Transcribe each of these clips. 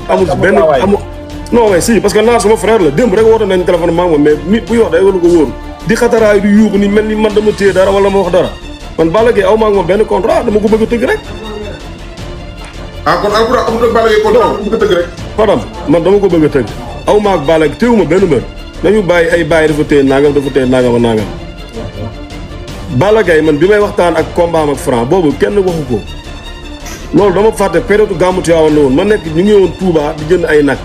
amul benn amul. non mais si parce que Naar sama frère la démb rek woote nañ téléphone maa moom mais nit buy wax day war ko wóor di xataraay di yuuxu ni mel ni man dama téye dara wala ma wax dara man Balla Gaye aw maa ngi moom benn contrat dama ko bëgg a tëgg rek. kon Albourakh amul ak Balla Gaye contrat bëgg a tëgg rek. Fadam man dama ko bëgg a tëgg aw maa ak Balla Gaye téewuma benn mbër nañu bàyyi ay bàyyi dafa téye nangam a nangam. Balla Gaye man bi may waxtaan ak combat am ak Franc boobu kenn waxu ko loolu dama fàtte période gàmmu Tiwaawan la woon ma nekk ñu ngi woon Touba di jënd ay nag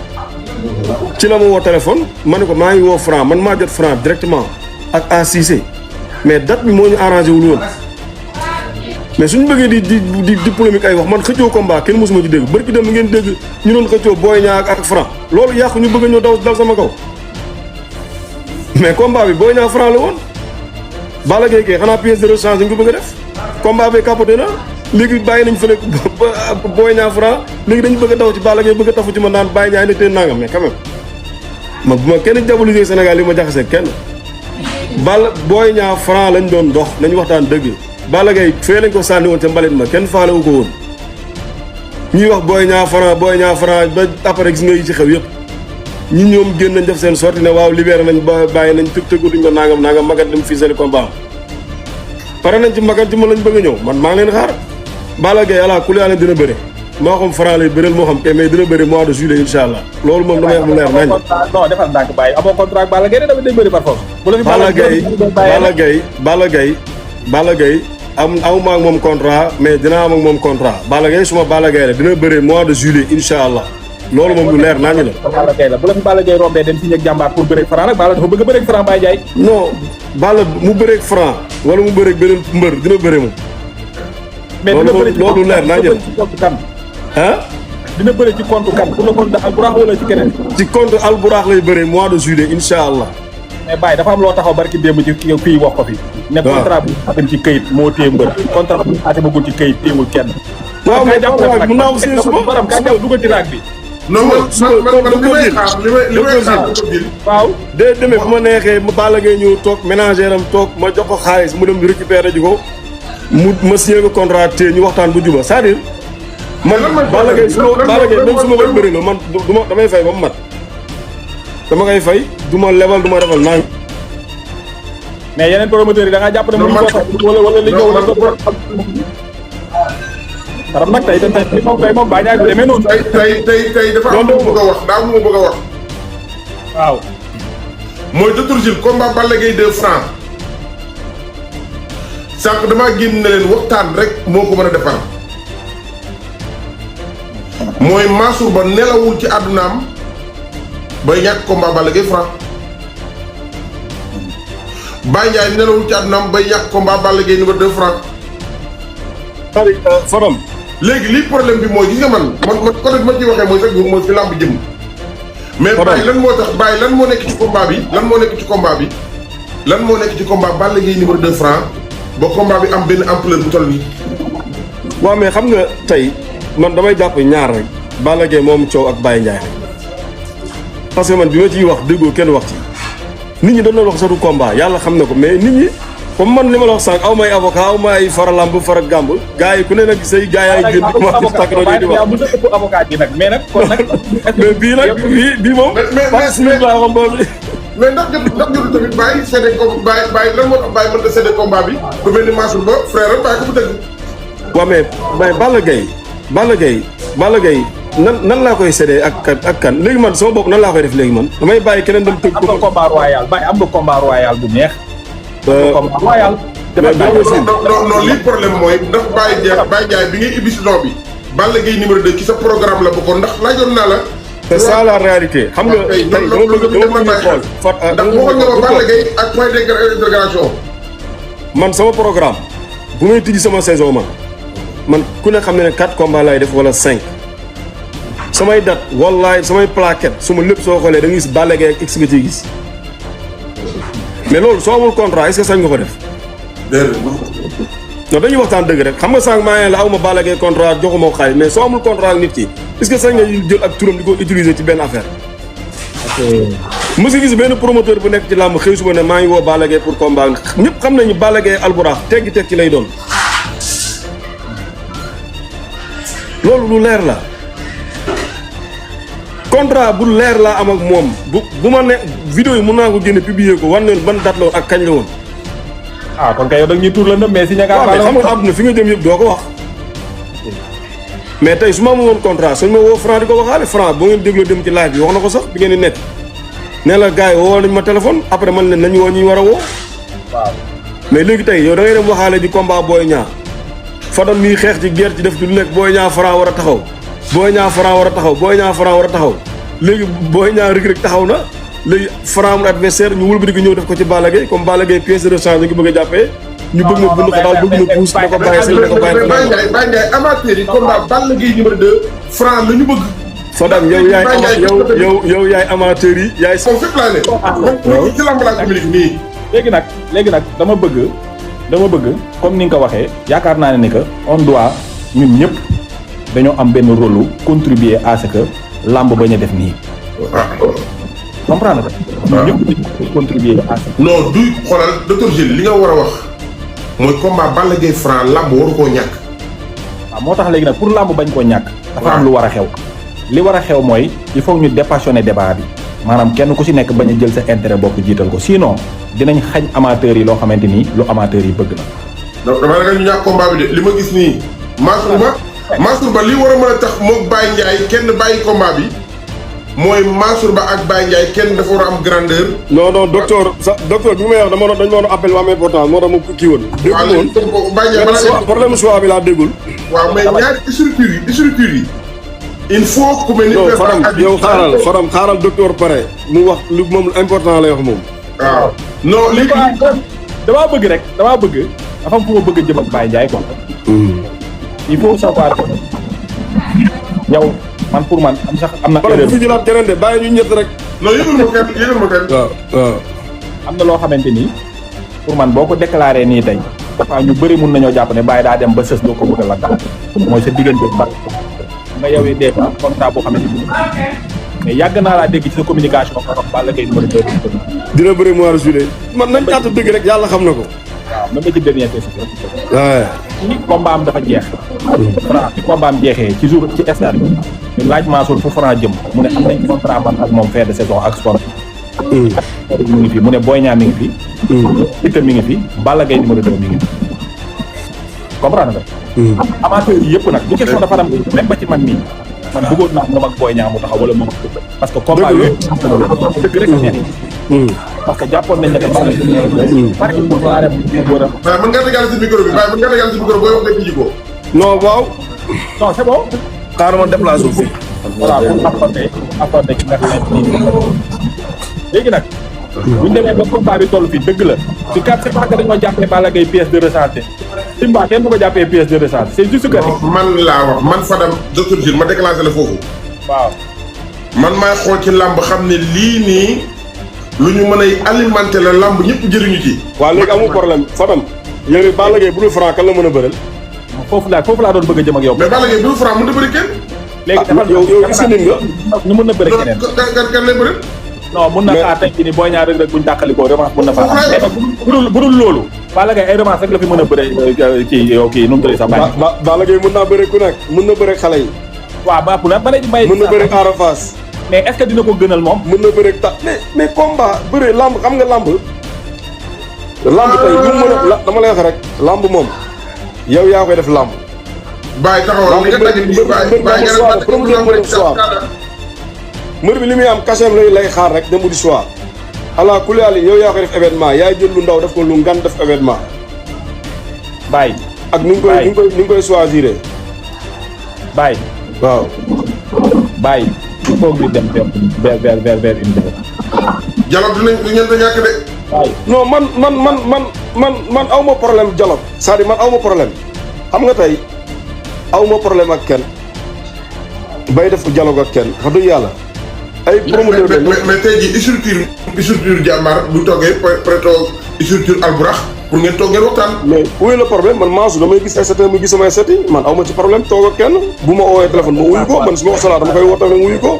ci la ma woo téléphone ma ne ko maa ngi woo Franc man maa jot Franc directement ak A6 mais date bi moo ñu arrangé wul woon mais suñu bëggee di polémique ay wax man xëccoo combat kenn mosuma ci dégg bërki dem ngeen dégg ñu doon xëccoo Boy Niang ak Franc loolu yàqu ñu bëgg ñoo dal sama kaw mais combat bi Boy Niang Franc la woon Balla Gaye kay xanaa pièce de rechange ñu ko bëgg a def combat bi capoté na léegi bàyyi nañ fële Boy Niang Franc léegi dañu bëgg a daw ci Balla Gaye bëgg a tafu ci ma naan Baye Niang ne teen nangam mais quand même ma bu ma kenn diaboliser Sénégal li ma jaxase kenn Boy Niang Franc lañ doon dox nañu waxtaan dëgg Balla Gaye fee lañ ko sànni woon ca mbalit ma kenn faalewu ko woon ñuy wax Boy Niang Franc ba après gis nga yi ci xew yëpp ñi ñoom génn nañ def seen sorti ne waaw libéré nañ ba bàyyi nañ tëggu duñ ko nangam magat dem fii seen combat pare nañ ci magat ci ma lañ bëgg a ñëw man maa ngi leen xaar Balla Gaye ala kulli yàlla dina bëre moo xam Franc lay bëreel moo xam kay mais dina bëre mois de juillet incha allah loolu moom damay wax mu leer nañ. non defal ndànk bàyyi amoo contrat ak Balla Gaye de day bëri par force. Balla Gaye aw ma ak moom contrat mais dinaa am ak moom contrat Balla Gaye suma Balla Gaye la dina bëre mois de juillet incha allah loolu moom lu leer nañ la. Balla Gaye la bu la fi Balla Gaye rombee dem signé ak jàmbaar pour bëreeg Franc nag Balla dafa bëgg a bëreeg Franc Baye Ndiaye. non Balla mu bëreeg Franc wala mu bëreeg beneen mbër dina bëre moom. mais dina bëri ci loolu leer naa jël compte kan. ah. dina bëri ci compte kan pour le compte Albourakh wala ci keneen. ci compte Albourakh lay bëree mois de juillet incha allah. mais Baye dafa am loo taxaw barki démb ci fii wax ko fi. ne contrat bu xatim ci këyit moo téye mbër. contrat bu xatimagul ci këyit téyewul kenn. waaw mais mun naa aussi suba baram ka jàpp dugal ci raag bi. non man li may xaar waaw. de demee bu ma neexee Balla Gaye ñëw toog ménagère am toog ma jox ko xaalis mu dem récupérer ji ko. ma signé ko contrat te ñu waxtaan bu juba c'est-à-dire man Balla Gaye même su ma koy bëri la man du ma damay fay ba mu mat dama koy fay du ma lebal du ma defal naan. mais yeneen promoteurs yi da ngaa jàpp ne mënuñ koo wala li ñëw wala daram nag tey moom Baye Ndiaye du demee noonu. tey dafa am lu ma bëgg a wax daa am lu ma bëgg a wax. waaw. mooy Dr Jules combat Balla Gaye 2 Franc sànq damaa génn ne leen waxtaan rek moo ko mën a defar mooy Mansour Ba nelawul ci àddunaam bay ñàkk combat Balla Gaye Franc Baye Ndiaye nelawul ci àddunaam bay ñàkk combat Balla Gaye numéro 2 Franc. Fadam. léegi lii problème bi mooy gis nga man côté bi ma ciy waxee mooy sax mooy fi làmb jëm. mais Baye lan moo tax Baye lan moo nekk ci combat bi lan moo nekk ci combat bi lan moo nekk ci combat Balla Gaye numéro 2 Franc ba combat bi am benn ampleur bu toll nii. waaw mais xam nga tey man damay jàpp ñaar rek Balla Gaye moom coow ak Baye Ndiaye parce que man bi ma ciy wax déggoo kenn wax ci nit ñi dañ doon wax sax du combat yàlla xam na ko mais nit ñi comme man li ma la wax sànq aw may avocat aw may faralam bu fara gàmb gars yi ku ne nag say gars yaay génn di commencé tàkk na di wax avocat bi nag mais nag kon nag mais bii nag bii moom participe laa xam boobu mais ndax jotul tamit Baye séddee ko Baye lan moo tax Baye mën na séddee combat bi ku mel ni Mansour Ba frère am Baye ko bu dëgg. waaw mais Balla Gaye nan laa koy séddee ak kan léegi man sama bopp nan laa koy def léegi man damay bàyyi keneen dem tëgg ko. am nga combat royal Baye am nga combat royal bu neex. combat royal. non lii problème mooy ndax Baye Ndiaye bi ngay ibbi saison bi Balla Gaye numéro 2 ci sa programme la bokkoon ndax laajoon naa la. c'est ça la réalité xam nga tey dama bëgg ñu xool ndax waxoon nga ma Balla Gaye ak point d'interrogation. man sama programme bu may tijji sama saison man ku ne xam ne 4 combats laay def wala 5 samay date wallaay samay plaquette suma lépp soo xoolee da nga gis Balla Gaye ak X nga ciy gis mais loolu soo amul contrat est-ce que sañ nga ko def. déedéet. non dañuy waxtaan dëgg rek xam nga sànq maa ngi la aw ma Balla Gaye contrat joxuma ko xaalis mais soo amul contrat ak nit ki est-ce que sañ nga jël ak turam di ko utiliser ci benn affaire. mos nga gis benn promoteur bu nekk ci làmb xëy suba ne maa ngi woo Balla Gaye pour combat ñëpp xam nañu Balla Gaye Albourakh teggi teg ci lay doon. loolu lu leer la contrat bu leer laa am ak moom bu ma ne vidéo yi mën naa ko génne publier ko wan leen ban date la woon ak kañ la woon. ah kon kay yow da nga ñuy tuur la ndëm mais si ña waaw mais xam nga àdduna fi nga jëm yëpp doo ko wax. mais tey su ma amoon contrat suñ ma woo Franc di ko waxaale Franc boo ngeen dégloo dem ci live bi wax na ko sax bi ngeen di nekk. nee la gars yi woo nañ ma téléphone après man leen nañu woo ñuy war a woo. waaw mais léegi tey yow da ngay dem waxaale di combat Boy Niang Fadam mii xeex ci guerre ci def ci lu nekk Boy Niang Franc war a taxaw Boy Niang Franc war a taxaw Boy Niang Franc war a taxaw léegi Boy Niang Reug Reug taxaw na léegi Franc mu adversaire ñu wëlbati ko ñëw def ko ci Balla Gaye comme Balla Gaye pièce de rechange ñu bëgg a jàppee ñu bëgg ma bund ko daal bëgg ma puus na ko bàyyi seen na ko bàyyi Baye Ndiaye amateur yi combat Balla Gaye numéro 2 Franc la ñu bëgg. Fadam yow yaay amateur yi yaay moom fépp laa ne. moom ci lamb laa communique nii. léegi nag dama bëgg comme ni nga ko waxee yaakaar naa ne ni que on doit ñun ñëpp dañoo am benn rôle contribuer à ce que lamb bañ a def nii. comprendre nga. ñun ñëpp dañoo contribuer à ce que. non du xoolal docteur Gilles li nga war a wax mooy combat Balla Gaye Franc lamb waru koo ñàkk. waaw moo tax léegi nag pour lamb bañ koo ñàkk. dafa am lu war a xew. li war a xew mooy il faut ñu dépassionner débat bi maanaam kenn ku ci nekk bañ a jël sa intérêt bopp jiital ko sinon dinañ xañ amateurs yi loo xamante ni lu amateurs yi bëgg na. donc dama ragal ñu ñàkk combat bi de li ma gis nii. Mansour Ba li war a mën a tax moog Baye Ndiaye kenn bàyyi combat bi mooy Mansour Ba ak Baye Ndiaye kenn dafa war a am grandeur. non docteur bi may wax dañu ma doon appel waa am importance moo tax ma kii woon. dégg woon Baye Ndiaye balaa problème choix bi laa déggul. waaw mais ñaari structure yi. il faut ku mel ni. non Fadam xaaral docteur pare mu wax lu moom important lay wax moom. waaw non léegi. damaa bëgg dafa am fu ma bëgg a jëm ak Baye Ndiaye quoi. il faut savoir que yow man pour man am na. erreur fi jëlaat keneen de bàyyi ñu ñett rek. non yëgal ma kenn. waaw. am na loo xamante ni pour man boo ko déclaré nii tey dafa ñu bëri mun nañoo jàpp ne Baye daa dem ba sës doo ko bëgg a lakk mooy sa diggante ba. nga yowee dégg contrat boo xamante ni mais yàgg naa laa dégg ci sa communication ko wax Balla Gaye numéro 2 dina bëri mois de juillet man nañ àtt dëgg rek yàlla xam na ko. waaw même ba ci dernier test rek. waaw. ci combat am dafa jeex. Franc ci combat am jeexee ci jour ci stade bi ñu laaj Mansour fu Franc jëm mu ne am nañ contrat man ak moom fin de saison ak sport. mu ngi fi mu ne Boy Niang mi ngi fi. Siteu mi ngi fi Balla Gaye numéro 2 mi ngi fi. comprendre nga. amateur yi yëpp nag bu question dafa am même ba ci man mii man bëggoon naa moom ak Boy Niang mu taxaw wala moom parce que combat yooyu dëgg rek neex parce que jàppoon nañ ne que par exemple a waaye mën nga tegal si micro bi waaye mën nga tegal si micro booy wax nga tijji ko. non waaw. non c'est bon. xaaral ma déplacé wu fii. voilà pour apporter ci nga xamante ni léegi nag. bu ñu demee ba combat bi toll fii dëgg la. ci cas c'est pas que dañoo jàppee Balla Gaye pièce de rechange. Simba kenn du ko jàppee pièce de rechange c'est juste que. man laa wax man Fadam docteur Gilles ma déclenché la foofu. waaw. man maay xool ci làmb xam ne lii nii lu ñu mën a alimenter la làmb ñëpp jëriñu ci. waaw léegi amul problème Fadam. yow Balla Gaye bu dul Franc kan la mën a bëreel. foofu laa doon bëgg a jëm ak yow. mais Balla Gaye bu dul Franc mën na bëri kenn. léegi dafa yow gis nga nit nga. ñu mën na bëri keneen. kan lay bëri. non mun na xaar tey jii nii Boy Niang Reug Reug buñ tàqalikoo revanche mun na faa am mais nag bu dul loolu Balla Gaye ay revanche rek la fi mën a bëre kii nu mu tëddee sax bàyyi Balla Gaye mën naa bëre ku nekk mën na bëre xale yi waaw ba pour ba léegi may mën na bëre Ada Fass mais est-ce que dina ko gënal moom mën na bëre mais combat bëre lamb xam nga lamb tey ñu mën a dama lay wax rek lamb moom yow yaa koy def lamb bàyyi taxawal li nga tàggat nii mbër bi li muy am cachet lay xaar rek dem di choix ala kulli àll yow yaa koy def événement yaay jël lu ndaw def ko lu ngan def événement. bàyyi ak ni nga koy choisir. bàyyi. waaw. bàyyi. il faut que dem vers une défaite. dialogue dinañ ko ñàkk de. bàyyi. non man aw ma problème dialogue. c'est-à-dire man aw ma problème xam nga tey aw ma problème ak kenn bay def dialogue ak kenn wax dëgg yàlla. ay promoteur mais tey jii structure jàmbaar bu toggee préto structure alburax pour ngeen toog ngeen waxtaan. mais où est le problème man Mansour damay gis ay seetaan mu gis samay seeti man aw ma ci problème toog ak kenn bu ma oowee téléphone ma wuyu ko man su ma ko soxlaa dama koy woo téléphone wuyu ko.